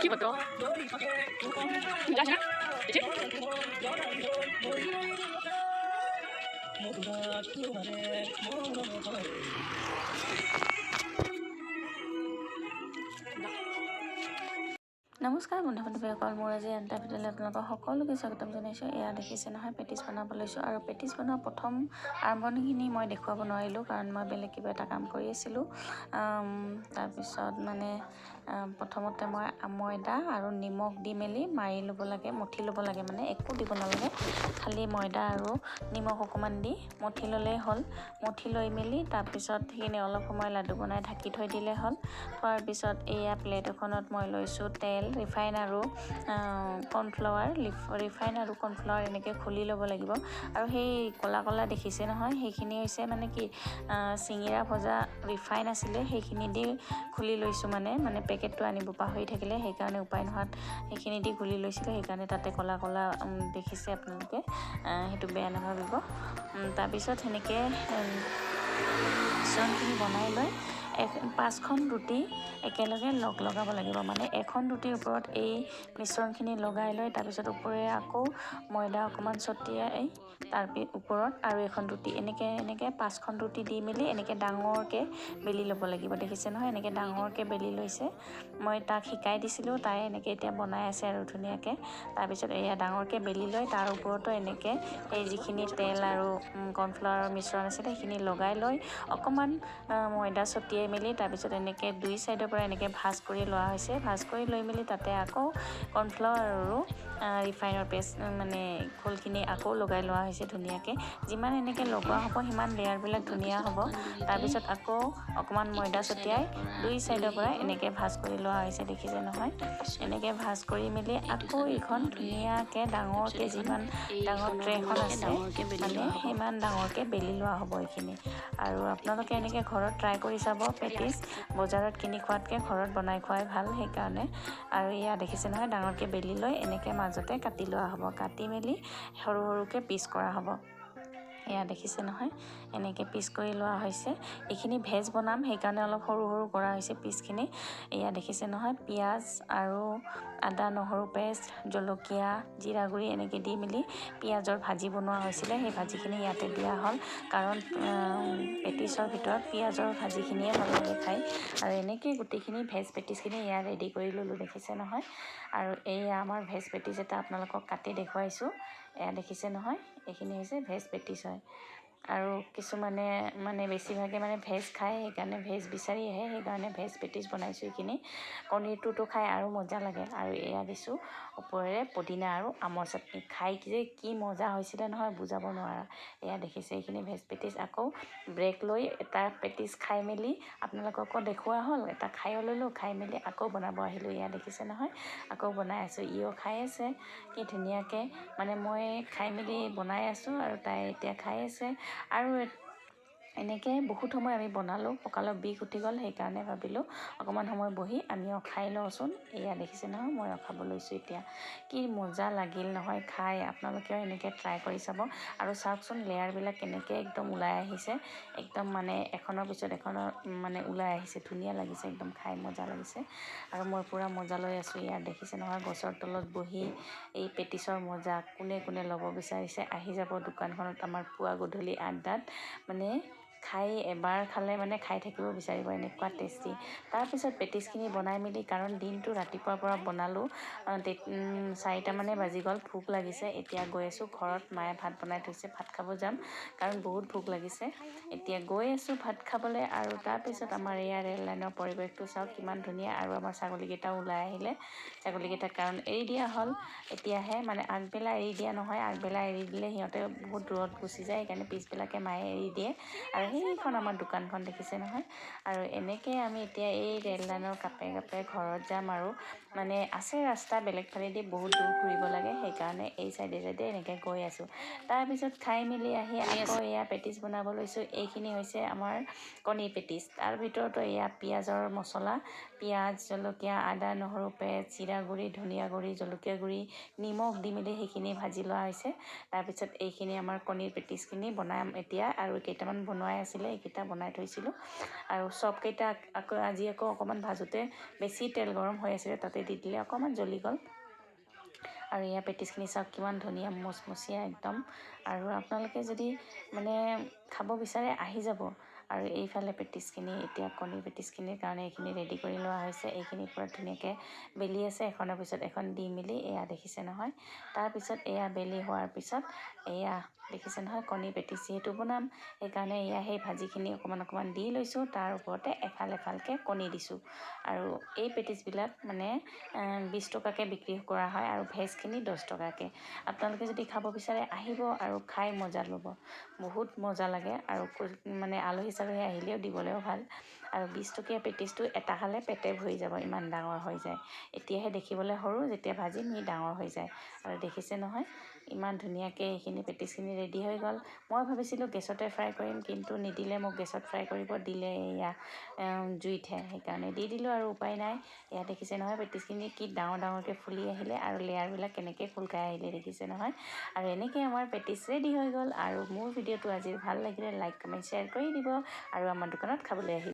কি বতো নমস্কাৰ বন্ধু বান্ধৱীসকল, মোৰ আজি এটা ভিডিঅ'লৈ আপোনালোকক সকলোকে স্বাগতম জনাইছোঁ। এয়া দেখিছে নহয়, পেটিছ বনাব লৈছোঁ। আৰু পেটিছ বনোৱা প্ৰথম আৰম্ভণিখিনি মই দেখুৱাব নোৱাৰিলোঁ, কাৰণ মই বেলেগ কিবা এটা কাম কৰি আছিলোঁ। তাৰপিছত মানে প্ৰথমতে মই ময়দা আৰু নিমখ দি মেলি মাৰি ল'ব লাগে, মঠি ল'ব লাগে, মানে একো দিব নালাগে, খালি ময়দা আৰু নিমখ অকণমান দি মঠি ল'লেই হ'ল। মঠি লৈ মেলি তাৰপিছত সেইখিনি অলপ সময় লাডু বনাই ঢাকি থৈ দিলে হ'ল। থোৱাৰ পিছত এয়া প্লেট এখনত মই লৈছোঁ তেল, ৰিফাইন আৰু কৰ্ণফ্লাৱাৰ। ৰিফাইন আৰু কৰ্ণফ্লাৱাৰ এনেকৈ খুলি ল'ব লাগিব। আৰু সেই ক'লা ক'লা দেখিছে নহয়, সেইখিনি হৈছে মানে কি চিঙিৰা ভজা ৰিফাইন আছিলে, সেইখিনি দি খুলি লৈছোঁ। মানে মানে পেকেটটো আনিব পাহৰি থাকিলে, সেইকাৰণে উপায় নোহোৱাত সেইখিনি দি খুলি লৈছিলোঁ, সেইকাৰণে তাতে ক'লা ক'লা দেখিছে আপোনালোকে, সেইটো বেয়া নাভাবিব। তাৰপিছত সেনেকৈ মিশ্ৰণখিনি বনাই লৈ পাঁচখন ৰুটি একেলগে লগ লগাব লাগিব। মানে এখন ৰুটিৰ ওপৰত এই মিশ্ৰণখিনি লগাই লৈ তাৰপিছত ওপৰেৰে আকৌ ময়দা অকণমান ছটিয়াই তাৰ ওপৰত আৰু এখন ৰুটি, এনেকৈ এনেকৈ পাঁচখন ৰুটি দি মেলি এনেকৈ ডাঙৰকৈ বেলি ল'ব লাগিব। দেখিছে নহয়, এনেকৈ ডাঙৰকৈ বেলি লৈছে। মই তাক শিকাই দিছিলোঁ, তাই এনেকৈ এতিয়া বনাই আছে আৰু ধুনীয়াকৈ। তাৰপিছত এয়া ডাঙৰকৈ বেলি লৈ তাৰ ওপৰতো এনেকৈ এই যিখিনি তেল আৰু কৰ্ণফ্লাৱাৰৰ মিশ্ৰণ আছিলে সেইখিনি লগাই লৈ অকণমান ময়দা ছটিয়াই মেলি তাৰপিছত এনেকৈ দুই ছাইডৰ পৰা এনেকৈ ভাজ কৰি লোৱা হৈছে। ভাজ কৰি লৈ মেলি তাতে আকৌ কৰ্ণফ্লাৱাৰ আৰু ৰিফাইনৰ পেষ্ট মানে খোলখিনি আকৌ লগাই লোৱা হৈছে ধুনীয়াকৈ। যিমান এনেকৈ লগোৱা হ'ব সিমান লেয়াৰবিলাক ধুনীয়া হ'ব। তাৰপিছত আকৌ অকণমান ময়দা ছটিয়াই দুই ছাইডৰ পৰা এনেকৈ ভাজ কৰি লোৱা হৈছে। দেখিছে নহয়, এনেকৈ ভাজ কৰি মেলি আকৌ এইখন ধুনীয়াকৈ ডাঙৰকৈ, যিমান ডাঙৰ ট্ৰেখন আছে মানে সিমান ডাঙৰকৈ বেলি লোৱা হ'ব এইখিনি। আৰু আপোনালোকে এনেকৈ ঘৰত ট্ৰাই কৰি চাব। পেটিছ বজাৰত কিনি খোৱাতকৈ ঘৰত বনাই খোৱাই ভাল, সেইকাৰণে। আৰু এয়া দেখিছে নহয়, ডাঙৰকৈ বেলি লৈ এনেকৈ মাজতে কাটি লোৱা হ'ব। কাটি মেলি সৰু সৰুকৈ পিচ কৰা হ'ব। এয়া দেখিছে নহয়, এনেকৈ পিচ কৰি লোৱা হৈছে। এইখিনি ভেজ বনাম, সেইকাৰণে অলপ সৰু সৰু কৰা হৈছে পিচখিনি। এয়া দেখিছে নহয়, পিঁয়াজ আৰু আদা নহৰু পেষ্ট, জলকীয়া, জিৰা গুড়ি এনেকৈ দি মেলি পিঁয়াজৰ ভাজি বনোৱা হৈছিলে। সেই ভাজিখিনি ইয়াতে দিয়া হ'ল, কাৰণ পেটিছৰ ভিতৰত পিঁয়াজৰ ভাজিখিনিয়ে ভাল লাগে খাই। আৰু এনেকৈ গোটেইখিনি ভেজ পেটিছখিনি এয়া ৰেডি কৰি ল'লোঁ। দেখিছে নহয়। আৰু এয়া আমাৰ ভেজ পেটিছ এটা আপোনালোকক কাটি দেখুৱাইছোঁ। এয়া দেখিছে নহয়, এইখিনি হৈছে ভেজ পেটিছ হয়। আৰু কিছুমানে মানে বেছিভাগে মানে ভেজ খায়, সেইকাৰণে ভেজ বিচাৰি আহে, সেইকাৰণে ভেজ পেটিছ বনাইছোঁ। এইখিনি কণীৰটোতো খাই আৰু মজা লাগে। আৰু এয়া দিছোঁ ওপৰেৰে পদিনা আৰু আমৰ চাটনি। খাই যে কি মজা হৈছিলে নহয়, বুজাব নোৱাৰা। এয়া দেখিছে এইখিনি ভেজ পেটিছ। আকৌ ব্ৰেক লৈ এটা পেটিছ খাই মেলি আপোনালোককো দেখুওৱা হ'ল, এটা খায়ো ল'লোঁ, খাই মেলি আকৌ বনাব আহিলোঁ। এয়া দেখিছে নহয়, আকৌ বনাই আছোঁ। ইও খাই আছে কি ধুনীয়াকৈ। মানে মই খাই মেলি বনাই আছোঁ আৰু তাই এতিয়া খাই আছে। আৰু এনেকৈ বহুত সময় আমি বনালোঁ, কঁকালৰ বিষ উঠি গ'ল, সেইকাৰণে ভাবিলোঁ অকণমান সময় বহি আমিও খাই লওঁচোন। এয়া দেখিছে নহয়, ময়ো খাব লৈছোঁ এতিয়া। কি মজা লাগিল নহয় খাই। আপোনালোকেও এনেকৈ ট্ৰাই কৰি চাব। আৰু চাওকচোন লেয়াৰবিলাক কেনেকৈ একদম ওলাই আহিছে, একদম মানে এখনৰ পিছত এখনৰ মানে ওলাই আহিছে। ধুনীয়া লাগিছে একদম, খাই মজা লাগিছে। আৰু মই পূৰা মজা লৈ আছোঁ। ইয়াত দেখিছে নহয়, গছৰ তলত বহি এই পেটিছৰ মজা কোনে কোনে ল'ব বিচাৰিছে আহি যাব দোকানখনত। আমাৰ পুৱা গধূলি আড্ডাত মানে খাই এবাৰ খালে মানে খাই থাকিব বিচাৰিব, এনেকুৱা টেষ্টি। তাৰপিছত পেটিছখিনি বনাই মেলি, কাৰণ দিনটো ৰাতিপুৱাৰ পৰা বনালোঁ, 4টামানে বাজি গ'ল, ভোক লাগিছে। এতিয়া গৈ আছোঁ ঘৰত, মায়ে ভাত বনাই থৈছে, ভাত খাব যাম, কাৰণ বহুত ভোক লাগিছে। এতিয়া গৈ আছোঁ ভাত খাবলৈ। আৰু তাৰপিছত আমাৰ এয়া ৰেল লাইনৰ পৰিৱেশটো চাওক কিমান ধুনীয়া। আৰু আমাৰ ছাগলীকেইটাও ওলাই আহিলে। ছাগলীকেইটাক কাৰণ এৰি দিয়া হ'ল এতিয়াহে, মানে আগবেলা এৰি দিয়া নহয়। আগবেলা এৰি দিলে সিহঁতে বহুত দূৰত গুচি যায়, সেইকাৰণে পিছবেলাকৈ মায়ে এৰি দিয়ে। আৰু সেইখন আমাৰ দোকানখন দেখিছে নহয়। আৰু এনেকৈ আমি এতিয়া এই ৰেল লাইনৰ কাষে কাষে ঘৰত যাম। আৰু মানে আছে ৰাস্তা বেলেগ ফালেদি বহুত দূৰ ঘূৰিব লাগে, সেইকাৰণে এই চাইডে চাইডে এনেকৈ গৈ আছোঁ। তাৰপিছত খাই মেলি আহি আকৌ এয়া পেটিছ বনাব লৈছোঁ। এইখিনি হৈছে আমাৰ কণী পেটিছ। তাৰ ভিতৰতো এয়া পিঁয়াজৰ মছলা, পিঁয়াজ, জলকীয়া, আদা, নহৰু পেষ্ট, জিৰা গুড়ি, ধনিয়া গুড়ি, জলকীয়া গুড়ি, নিমখ দি মেলি সেইখিনি ভাজি লোৱা হৈছে। তাৰপিছত এইখিনি আমাৰ কণীৰ পেটিছখিনি বনাম এতিয়া। আৰু কেইটামান বনোৱাই আছিলে, এইকেইটা বনাই থৈছিলোঁ। আৰু চবকেইটা আকৌ আজি আকৌ অকণমান ভাজোঁতে বেছি তেল গৰম হৈ আছিলে, তাতে দি দিলে, অকণমান জ্বলি গ'ল। আৰু এয়া পেটিছখিনি চাওক, কিমান ধুনীয়া মচমচীয়া একদম। আৰু আপোনালোকে যদি মানে খাব বিচাৰে, আহি যাব। আৰু এইফালে পেটিছখিনি এতিয়া কণী পেটিছখিনিৰ কাৰণে এইখিনি ৰেডি কৰি লোৱা হৈছে। এইখিনি পূৰা ধুনীয়াকৈ বেলি আছে, এখনৰ পিছত এখন দি মেলি। এয়া দেখিছে নহয়। তাৰপিছত এয়া বেলি হোৱাৰ পিছত এয়া দেখিছে নহয়, কণী পেটিছ যিহেতু বনাম, সেইকাৰণে এয়া সেই ভাজিখিনি অকণমান অকণমান দি লৈছোঁ। তাৰ ওপৰতে এফাল এফালকৈ কণী দিছোঁ। আৰু এই পেটিছবিলাক মানে 20 টকাকৈ বিক্ৰী কৰা হয় আৰু ভেজখিনি 10 টকাকৈ। আপোনালোকে যদি খাব বিচাৰে, আহিব আৰু খাই মজা ল'ব। বহুত মজা লাগে। আৰু মানে আলহী চালহী আহিলেও দিবলৈও ভাল। আৰু 20 টকীয়া পেটিছটো এটা খালে পেটে ভৰি যাব, ইমান ডাঙৰ হৈ যায়। এতিয়াহে দেখিবলৈ সৰু, যেতিয়া ভাজিম সি ডাঙৰ হৈ যায়। আৰু দেখিছে নহয়, ইমান ধুনীয়াকৈ এইখিনি পেটিছখিনি ৰেডি হৈ গ'ল। মই ভাবিছিলোঁ গেছতে ফ্ৰাই কৰিম, কিন্তু নিদিলে মোক গেছত ফ্ৰাই কৰিব, দিলে এয়া জুইতহে। সেইকাৰণে দি দিলোঁ আৰু উপায় নাই। এয়া দেখিছে নহয়, পেটিছখিনি কি ডাঙৰ ডাঙৰকৈ ফুলি আহিলে আৰু লেয়াৰবিলাক কেনেকৈ খোল খাই আহিলে দেখিছে নহয়। আৰু এনেকৈ আমাৰ পেটিছ ৰেডি হৈ গ'ল। আৰু মোৰ ভিডিঅ'টো আজি ভাল লাগিলে লাইক, কমেণ্ট, শ্বেয়াৰ কৰি দিব আৰু আমাৰ দোকানত খাবলৈ আহিব।